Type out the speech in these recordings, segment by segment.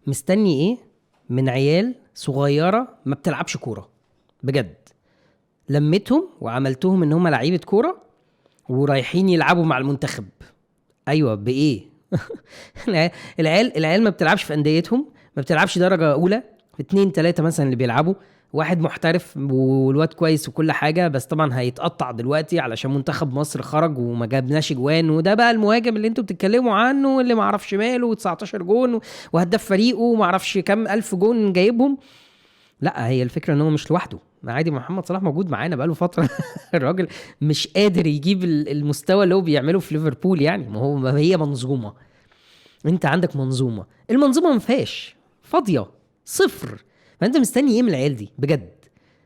مستني ايه من عيال صغيرة ما بتلعبش كورة بجد؟ لميتهم وعملتهم ان هم لعيبة كورة ورايحين يلعبوا مع المنتخب. ايوه بايه؟ العيال ما بتلعبش في انديتهم، ما بتلعبش درجه اولى، 2 3 مثلا اللي بيلعبوا، واحد محترف والواد كويس وكل حاجة، بس طبعا هيتقطع دلوقتي علشان منتخب مصر خرج وما جابناش جوان، وده بقى المهاجم اللي انتوا بتتكلموا عنه اللي ما اعرفش ماله و19 جون وهداف فريقه وما اعرفش كام الف جون جايبهم. لا، هي الفكرة ان هو مش لوحده، عادي محمد صلاح موجود معانا بقاله فترة. الراجل مش قادر يجيب المستوى اللي هو بيعمله في ليفربول يعني. ما هي منظومة، انت عندك منظومة، المنظومة ما فيهاش، فاضية صفر. فانت مستني ايه من العيال دي بجد؟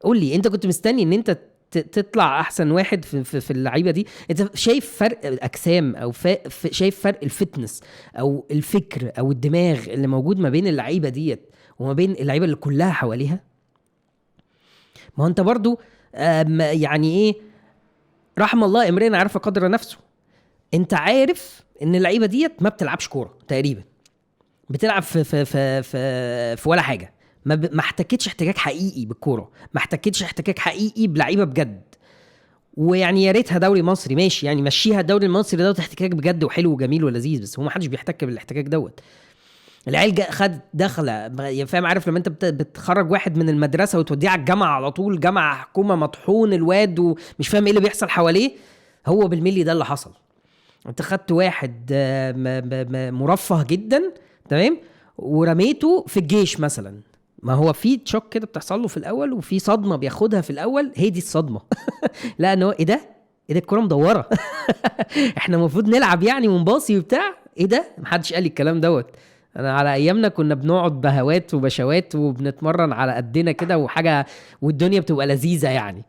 قول لي، انت كنت مستني ان انت تطلع احسن واحد في اللعيبة دي؟ انت شايف فرق الاجسام او شايف فرق ال fitness او الفكر او الدماغ اللي موجود ما بين اللعيبة ديت وما بين اللعيبة اللي كلها حواليها؟ ما هو انت برضو يعني ايه، رحم الله امرئ عرف قدر نفسه. انت عارف ان اللعيبة ديت ما بتلعبش كورة تقريبا، بتلعب في في في في, في ولا حاجة، ما احتكتش احتكاك حقيقي بالكورة، ما احتكتش احتكاك حقيقي بلعيبه بجد. ويعني يا ريتها دوري مصري ماشي، يعني مشيها الدوري المصري دوت احتكاك بجد وحلو وجميل ولذيذ، بس هو ما حدش بيحتك بالاحتكاك دوت. العيال خد دخله، فاهم؟ عارف لما انت بتخرج واحد من المدرسة وتوديه على الجامعة على طول، جامعه حكومة مطحون الواد ومش فاهم ايه اللي بيحصل حواليه، هو بالملي ده اللي حصل. انت خدت واحد مرفه جدا، تمام، ورميته في الجيش مثلا. ما هو في تشوك كده بتحصل له في الاول، وفي صدمة بياخدها في الاول، هي دي الصدمة. لا ان هو ايه ده، ايه ده، الكورة مدورة. احنا المفروض نلعب يعني ونباصي وبتاع، ايه ده، محدش قال لي الكلام دوت. انا على ايامنا كنا بنقعد بهوات وبشوات وبنتمرن على قدنا كده وحاجه، والدنيا بتبقى لذيذة يعني.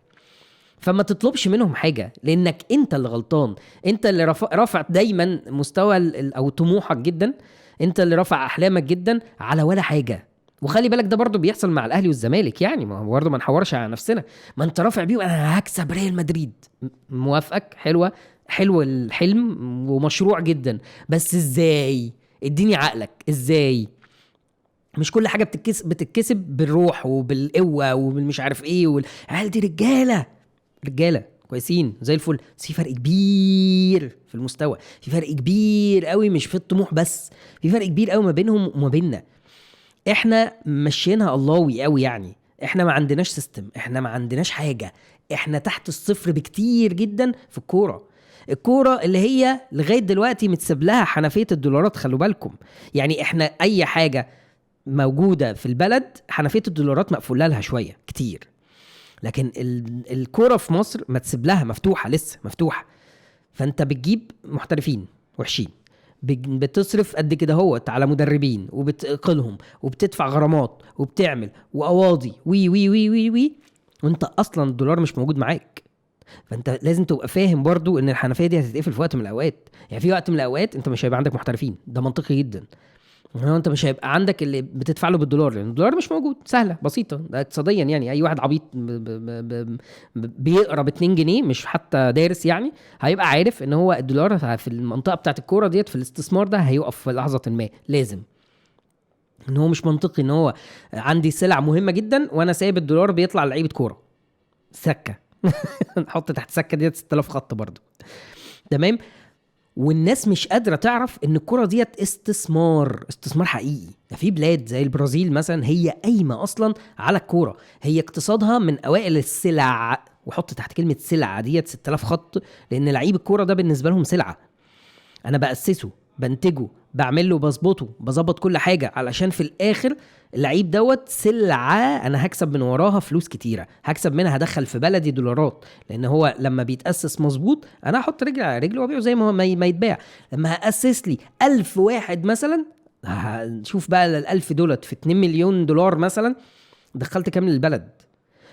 فما تطلبش منهم حاجة، لانك انت اللي غلطان، انت اللي رافع دايما مستوى او طموحك جدا، انت اللي رافع احلامك جدا على ولا حاجة. وخلي بالك ده برضو بيحصل مع الاهلي والزمالك يعني، ما هو برضو ما نحورش على نفسنا. ما انت رافع بيه انا هكسب ريال مدريد، موافقك، حلوة، حلو الحلم ومشروع جدا، بس ازاي؟ اديني عقلك ازاي؟ مش كل حاجة بتتكسب بالروح وبالقوة وبالمش عارف ايه العيال دي رجاله، رجاله كويسين زي الفل، بس في فرق كبير في المستوى، في فرق كبير قوي، مش في الطموح بس، في فرق كبير قوي ما بينهم وما بيننا. احنا مشيناها اللهوي قوي يعني، احنا ما عندناش system، احنا ما عندناش حاجة، احنا تحت الصفر بكتير جدا في الكورة. الكورة اللي هي لغاية دلوقتي متساب لها حنفية الدولارات، خلوا بالكم يعني، احنا اي حاجة موجودة في البلد حنفية الدولارات مقفولة لها شوية كتير، لكن الكورة في مصر ما تسيب لها، مفتوحة لسه مفتوحة. فانت بتجيب محترفين وحشين، بتصرف قد كده هوت على مدربين وبتقلهم وبتدفع غرامات وبتعمل وقواضي وي وي وي وي وي، وانت اصلا الدولار مش موجود معاك. فانت لازم تبقى فاهم برضو ان الحنفية دي هتتقفل في وقت من الاوقات، يعني في وقت من الاوقات انت مش هيبقى عندك محترفين، ده منطقي جدا. هو انت مش هيبقى عندك اللي بتدفع له بالدولار لان الدولار مش موجود، سهلة بسيطة ده اقتصاديا يعني، اي واحد عبيط بيقرا ب 2 جنيه مش حتى دارس يعني، هيبقى عارف ان هو الدولار في المنطقة بتاعت الكورة ديت في الاستثمار ده هيقف في لحظة ما، لازم. ان هو مش منطقي ان هو عندي سلع مهمة جدا وانا سايب الدولار بيطلع لعيبة كورة سكة. نحط تحت سكة ديت 6000 خط برضو، تمام. والناس مش قادرة تعرف ان الكرة ديت استثمار، استثمار حقيقي. ده في بلاد زي البرازيل مثلا هي قايمة اصلا على الكورة، هي اقتصادها من اوائل السلع، وحط تحت كلمة سلعة ديت 6000 خط، لان لعيب الكورة ده بالنسبة لهم سلعة. انا بأسسه، بنتجه، بعمله، بظبطه، بظبط كل حاجة، علشان في الاخر اللعيب دوت سلعة انا هكسب من وراها فلوس كتيرة، هكسب منها، هدخل في بلدي دولارات، لان هو لما بيتأسس مظبوط انا هحط رجل على رجل وابيعه زي ما هو ما يتباع. لما هأسس لي 1000 واحد مثلا، هنشوف بقى ال1000 دولت في 2 مليون دولار مثلا، دخلت كام للبلد؟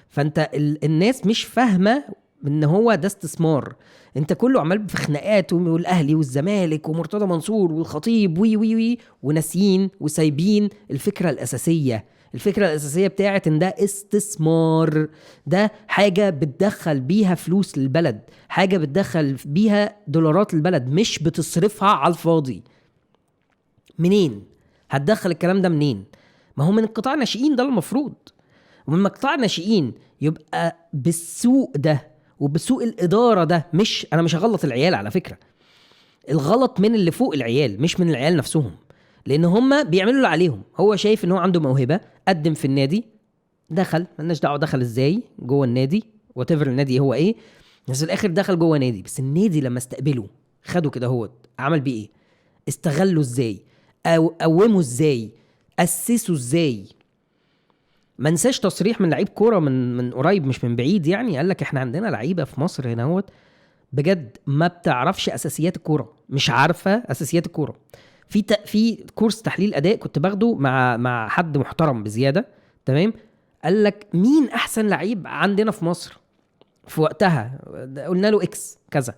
فانت الناس مش فاهمة ان هو ده استثمار. انت كله عمال في خناقات والاهلي والزمالك ومرتضى منصور والخطيب وي وي وي، وناسيين وسايبين الفكرة الاساسية. الفكرة الاساسية بتاعت ان ده استثمار، ده حاجة بتدخل بيها فلوس للبلد، حاجة بتدخل بيها دولارات للبلد، مش بتصرفها على الفاضي. منين؟ هتدخل الكلام ده منين؟ ما هو من قطاع الناشئين ده المفروض. ومن قطاع الناشئين يبقى بالسوء ده وبسوء الادارة ده. مش انا مش هغلط العيال على فكرة، الغلط من اللي فوق العيال مش من العيال نفسهم، لان هم بيعملوا اللي عليهم. هو شايف ان هو عنده موهبة، قدم في النادي، دخل، مالناش دعوه دخل ازاي جوه النادي، whatever النادي هو ايه، بس في الاخر دخل جوه نادي. بس النادي لما استقبله خده كده، هو عمل بيه ايه؟ استغله ازاي؟ او قومه ازاي؟ اسسه ازاي؟ ما انساش تصريح من لعيب كورة من قريب مش من بعيد يعني، قال لك احنا عندنا لعيبة في مصر هنا اهوت بجد ما بتعرفش اساسيات الكورة، مش عارفه اساسيات الكورة. في كورس تحليل اداء كنت باخده مع حد محترم بزيادة، تمام؟ قال لك مين احسن لعيب عندنا في مصر في وقتها؟ قلنا له X كذا.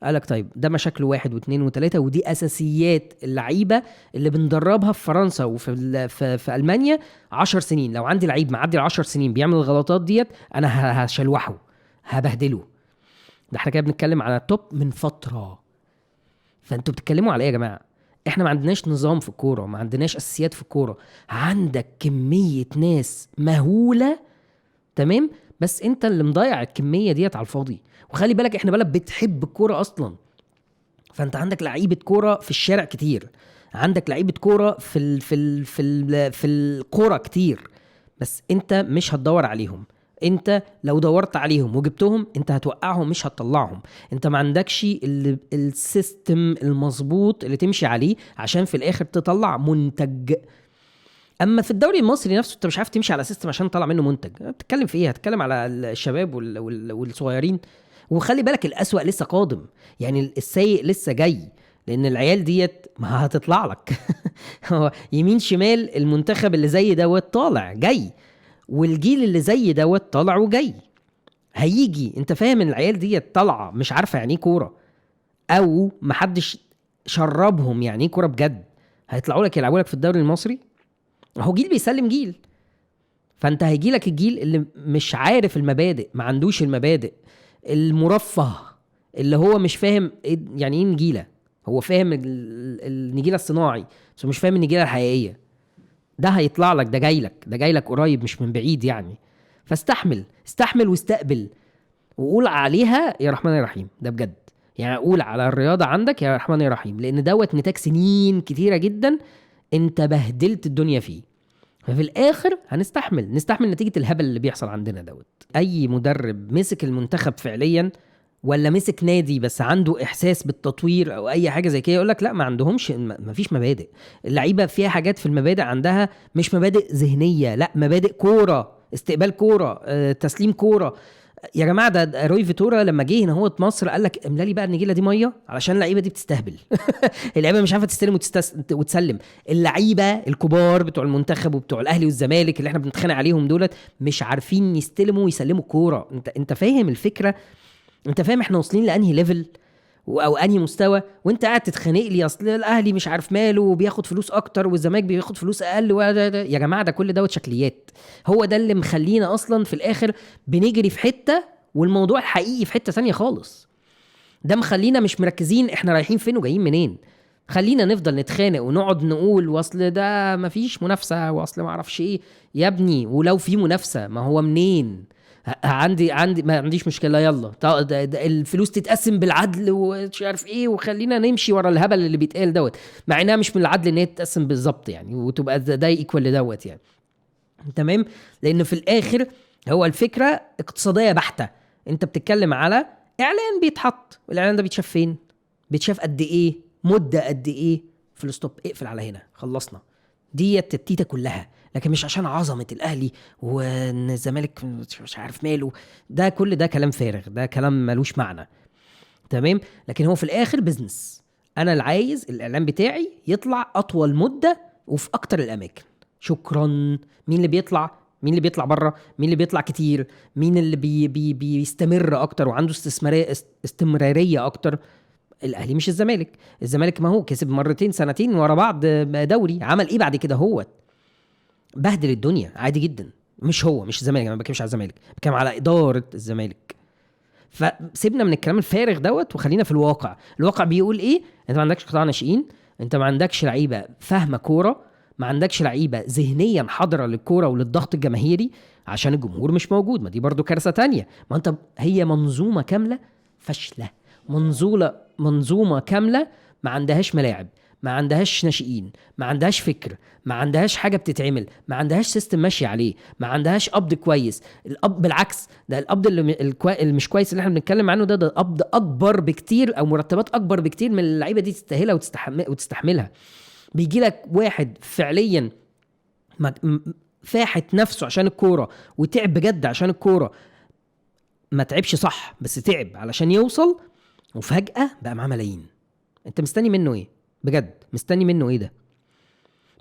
قال لك طيب ده مشاكله 1 و2 و3، ودي اساسيات اللعيبة اللي بندربها في فرنسا وفي في المانيا 10 سنين. لو عندي لعيب معدي 10 سنين بيعمل الغلطات ديت انا هشلوحه، هبهدله. ده احنا كده بنتكلم على top من فترة. فانتوا بتتكلموا على ايه يا جماعة؟ احنا ما عندناش نظام في الكورة، ما عندناش اساسيات في الكورة. عندك كمية ناس مهولة، تمام؟ بس انت اللي مضيع الكمية ديت على الفاضي. وخلي بالك احنا بلد بتحب الكورة اصلا، فانت عندك لعيبة كورة في الشارع كتير، عندك لعيبة كورة في ال في ال في ال في القرى كتير، بس انت مش هتدور عليهم. انت لو دورت عليهم وجبتهم انت هتوقعهم مش هتطلعهم. انت ما عندكش ال system المظبوط اللي تمشي عليه عشان في الاخر تطلع منتج. اما في الدوري المصري نفسه انت مش عارف تمشي على system عشان تطلع منه منتج. بتتكلم في ايه؟ هتتكلم على الشباب والصغيرين. وخلي بالك الاسوأ لسه قادم، يعني السيء لسه جاي، لان العيال ديت ما هتطلع لك. يمين شمال المنتخب اللي زي دوت طالع جاي، والجيل اللي زي دوت طالع وجاي هيجي. انت فاهم ان العيال ديت طالعه مش عارفه يعني ايه كورة، او محدش شربهم يعني ايه كورة بجد، هيطلعوا لك يلعبوا لك في الدوري المصري. هو جيل بيسلم جيل، فانت هيجي لك الجيل اللي مش عارف المبادئ، ما عندوش المبادئ، المرفه اللي هو مش فاهم يعني ايه نجيله. هو فاهم النجيله الصناعي بس مش فاهم النجيله الحقيقية. ده هيطلع لك، ده جاي لك، ده جاي لك قريب مش من بعيد يعني. فاستحمل، استحمل واستقبل، وقول عليها يا رحمن يا رحيم. ده بجد يعني، قول على الرياضة عندك يا رحمن يا رحيم، لان دوت نتاج سنين كتيرة جدا انت بهدلت الدنيا فيه. ففي الاخر هنستحمل، نستحمل نتيجة الهبل اللي بيحصل عندنا دوت. اي مدرب مسك المنتخب فعليا ولا مسك نادي بس عنده احساس بالتطوير او اي حاجة زي كده يقول لك لا، ما عندهمش، ما فيش مبادئ. اللعيبة فيها حاجات في المبادئ عندها مش مبادئ ذهنية، لا مبادئ كورة، استقبال كورة، تسليم كورة. يا جماعة ده روي فيتورا لما جه هنا هو مصر قال لك املى لي بقى النجيله دي مية علشان اللعيبة دي بتستهبل. اللعيبة مش عارفه تستلم وتسلم. اللعيبة الكبار بتوع المنتخب وبتوع الاهلي والزمالك اللي احنا بنتخانق عليهم دولت مش عارفين يستلموا ويسلموا كورة. انت فاهم الفكرة؟ انت فاهم احنا واصلين لانهي level او انهي مستوى؟ وانت قاعد تتخانق لي اصل الاهلي مش عارف ماله وبياخد فلوس اكتر والزمالك بياخد فلوس اقل. يا جماعة ده كل دوت شكليات. هو ده اللي مخلينا اصلا في الاخر بنجري في حتة والموضوع الحقيقي في حتة ثانية خالص. ده مخلينا مش مركزين احنا رايحين فين وجايين منين. خلينا نفضل نتخانق ونقعد نقول واصل ده مفيش منافسه واصل ما اعرفش ايه. يا ابني ولو في منافسه ما هو منين؟ عندي ما عنديش مشكلة، يلا الفلوس تتقسم بالعدل ومش عارف ايه، وخلينا نمشي ورا الهبل اللي بيتقال دوت، مع انها مش من العدل ان هي تتقسم بالظبط يعني، وتبقى ده equal لدوت يعني، تمام؟ لان في الاخر هو الفكرة اقتصادية بحته. انت بتتكلم على اعلان بيتحط، والاعلان ده بيتشاف فين؟ بيتشاف قد ايه؟ مده قد ايه؟ في ال stop، اقفل على هنا، خلصنا. دي التتيته كلها. لكن مش عشان عظمه الاهلي وان الزمالك مش عارف ماله، ده كل ده كلام فارغ، ده كلام ملوش معنى، تمام؟ لكن هو في الاخر business. انا اللي عايز الاعلان بتاعي يطلع اطول مده وفي اكتر الاماكن. شكرا. مين اللي بيطلع؟ مين اللي بيطلع بره؟ مين اللي بيطلع كتير؟ مين اللي بي بي بيستمر اكتر وعنده استمرارية اكتر؟ الاهلي مش الزمالك. الزمالك ما هو كسب مرتين سنتين ورا بعض دوري، عمل ايه بعد كده؟ هو بهدل الدنيا عادي جدا. مش هو، مش الزمالك، انا ما بتكلمش على الزمالك، بتكلم على ادارة الزمالك. فسيبنا من الكلام الفارغ دوت وخلينا في الواقع. الواقع بيقول ايه؟ انت ما عندكش قطاع ناشئين، انت ما عندكش لعيبة فاهمه كورة، ما عندكش لعيبة ذهنيا حاضره للكورة وللضغط الجماهيري عشان الجمهور مش موجود. ما دي برضو كارثة تانية. ما انت هي منظومة كاملة فاشلة، منظومة كاملة ما عندهاش ملاعب، ما عندهاش ناشئين، ما عندهاش فكر، ما عندهاش حاجة بتتعمل، ما عندهاش system ماشي عليه، ما عندهاش قبض كويس. القبض بالعكس، ده القبض اللي مش كويس اللي احنا بنتكلم عنه ده قبض اكبر بكتير او مرتبات اكبر بكتير من اللعيبة دي تستاهلها وتستحملها. بيجي لك واحد فعليا فاحت نفسه عشان الكورة وتعب بجد عشان الكورة، ما تعبش صح بس تعب علشان يوصل، وفجاة بقى معاه ملايين. انت مستني منه ايه بجد؟ مستني منه ايه ده؟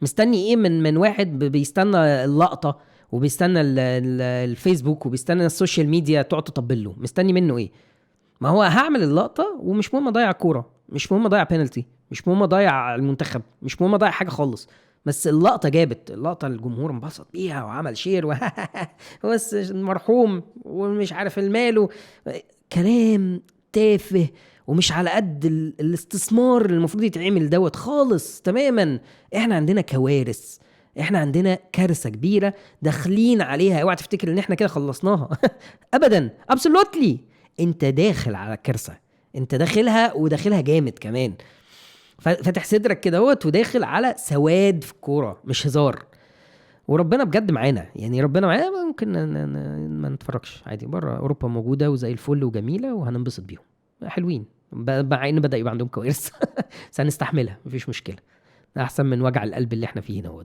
مستني ايه من واحد بيستنى اللقطة وبيستنى الفيسبوك وبيستنى ال social media تقعد تطبل له؟ مستني منه ايه؟ ما هو هعمل اللقطة ومش مهم اضيع كورة، مش مهم اضيع بينالتي، مش مهم اضيع المنتخب، مش مهم اضيع حاجة خالص، بس اللقطة جابت اللقطة، الجمهور انبسط بيها وعمل share بس المرحوم ومش عارف الماله، كلام تافه ومش على قد الاستثمار اللي المفروض يتعمل دوت خالص تماما. احنا عندنا كوارث، احنا عندنا كارثة كبيرة داخلين عليها. اوعى تفتكر ان احنا كده خلصناها ابدا، absolutely. انت داخل على كارثة، انت داخلها وداخلها جامد كمان، فاتح صدرك كده اهوت وداخل على سواد في الكورة، مش هزار. وربنا بجد معانا، يعني ربنا معانا. ممكن ما نتفرجش عادي، بره اوروبا موجودة وزي الفل وجميلة وهننبسط بيهم، حلوين، مع ان بدأ يبقى عندهم كوارث بس هنستحملها، مفيش مشكلة، احسن من وجع القلب اللي احنا فيه هنا.